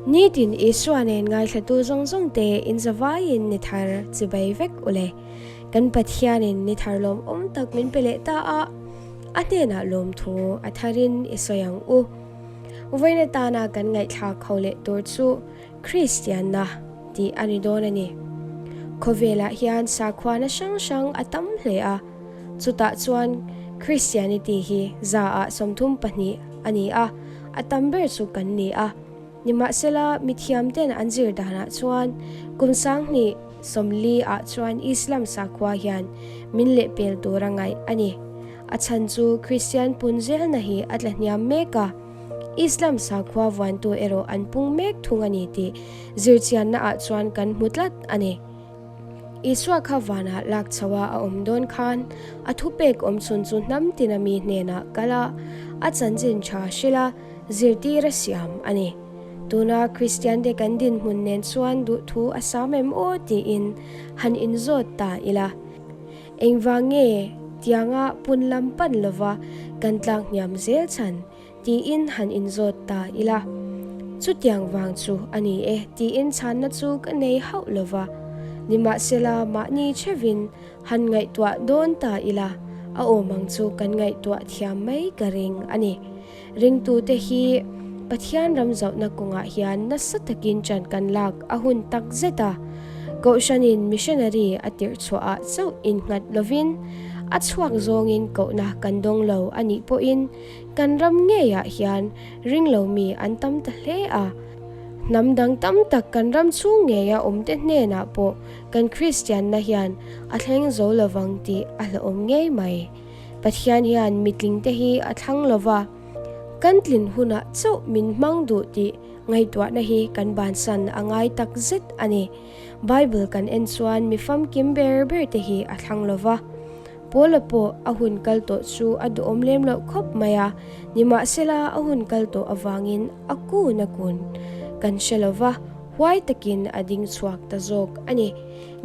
Nitin Isua nen ngaithlatu zawng zawng te in zavaiin ni thar chibai vek ule. Kan Pathianin ni thar lawmawm tak min pe leh ta a, a hnenah lawmthu a tharin i sawi ang u. Vawiin atana kan ngaihthlak ho leh tur chu Kristianna tih a ni dawn a ni. Khawvelah hian sakhuana hrang hrang a tam hle a, chutah chuan Christianity hi 100 ah 32 a ni a, a tam ber chu kan ni a. Nimahsela, mithiamten an zir danah chuan kum 2040 ah chuan Islam sakhua hian min lehpel tur a ngaih a ni. A chhan chu Kristian pun zelna hi a tla hniam mek a, Islam sakhua vuantu erawh an pung mek thung a ni tih zirchianna ah chuan kan hmu tlat a ni. Isua kha vanah lak chho a a awm dawn khan a thupek awm chhun chu hnam tina mi hnenah kal a, a chanchin tha hrilh a, zirtir a siam a ni. Tuna Kristiante kan dinhmun nen chuan duhthu a sam em aw tiin han inzawt ta ila. Engvang nge tianga pun lam pan lova kan tlak hniam zel chhan tiin han inzawt ta ila. Chutiang vang chu a ni e tiin chhanna chu ka nei hauh lova. Nimahsela mahni chhevin han ngaihtuah dawn ta ila a awm ang chu kan ngaihtuah thiam mai ka ring a ni. Ringtute hi Pathian ram zauhna kawngah hian nasa takin ṭan kan lak a hun tak zet a. Kohhranin missionary a tirh chhuahah chauh innghat lovin a chhuak zawngin kohna kan dawng lo a nih pawhin kan ram ngeiah hian ringlo mi an tam ta hle a. Hnam dang tam tak kan ram chhung ngeia awmte hnenah pawh kan Kristianna hian a thleng zo lovang tih a hlauhawm ngei mai. Pathian hian mitlingte hi a thlang lo va, kan tlin hunah chauh min hmang duh tih ngaihtuahna hi kan bansan a ngai tak zet a ni. Bible kan en chuan mi famkim ber ber te hi a thlang lo va. Paula pawh a hun kal tawh chu a duhawm lem loh khawp mai a, nimahsela a hun kal tawh avangin a kun a kun kan hre lo va, huai takin a ding chhuak ta zawk a ni.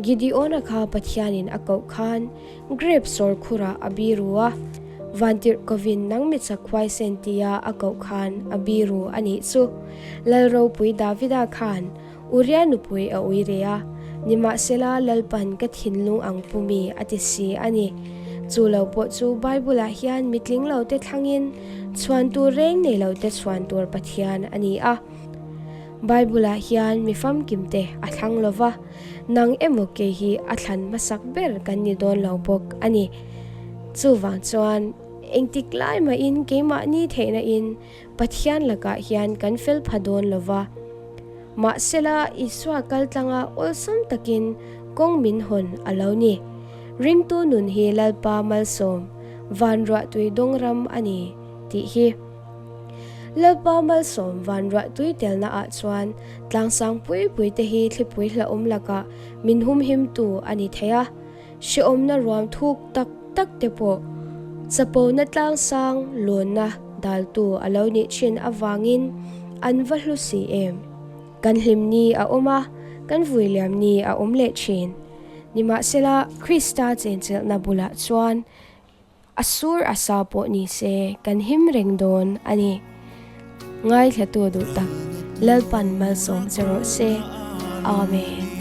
Gideona kha Pathianin a koh khan Grape sawr khurah a biru a, Vantirh kovin nang mi chak huaisen tia a koh khan a biru a nih chu. Lal ropui Davida khan Uria nupui a ui re a, nimahsela Lalpan ka thinlung ang pumi a ti si a ni. Chu lo pawh chu Bible-ah hian mitling lote thlangin chhuan tur reng nei lote chhuan tur Pathian a ni a. Bible-ah hian mi famkimte a thlang lo va. Nang emaw kei hi a thlan hmasak ber kan ni dawn lo bawk a ni. Chuvang chuan engtik lai mahin keimahni theihna in Pathian lakah hian kan fel pha dawn lo va. Mahsela Isua kal tlanga awlsam takin kawng min hawn a lo ni. Ringtu nun hi Lalpa malsawm van ruahtui dawng ram a ni tih hi. Lalpa malsawm van ruahtui telna ah chuan Tlangsang pui pui te hi thlipui hlauhawm lakah min humhimtu a ni thei a, hrehawmna ruam thuk tak tak te pawh chapona tlangsang lawnna daltu a lo nih thin avangin an va hlu si em. Kan hlim ni a awm a, kan vui liam ni a awm leh thin. Nimahsela, Krista chenchilhna bulah chuan A sur a sa pawh ni se kan him reng dawn a ni. Ngaithlatu duh tak Lalpan malsawm che rawh se. Amen.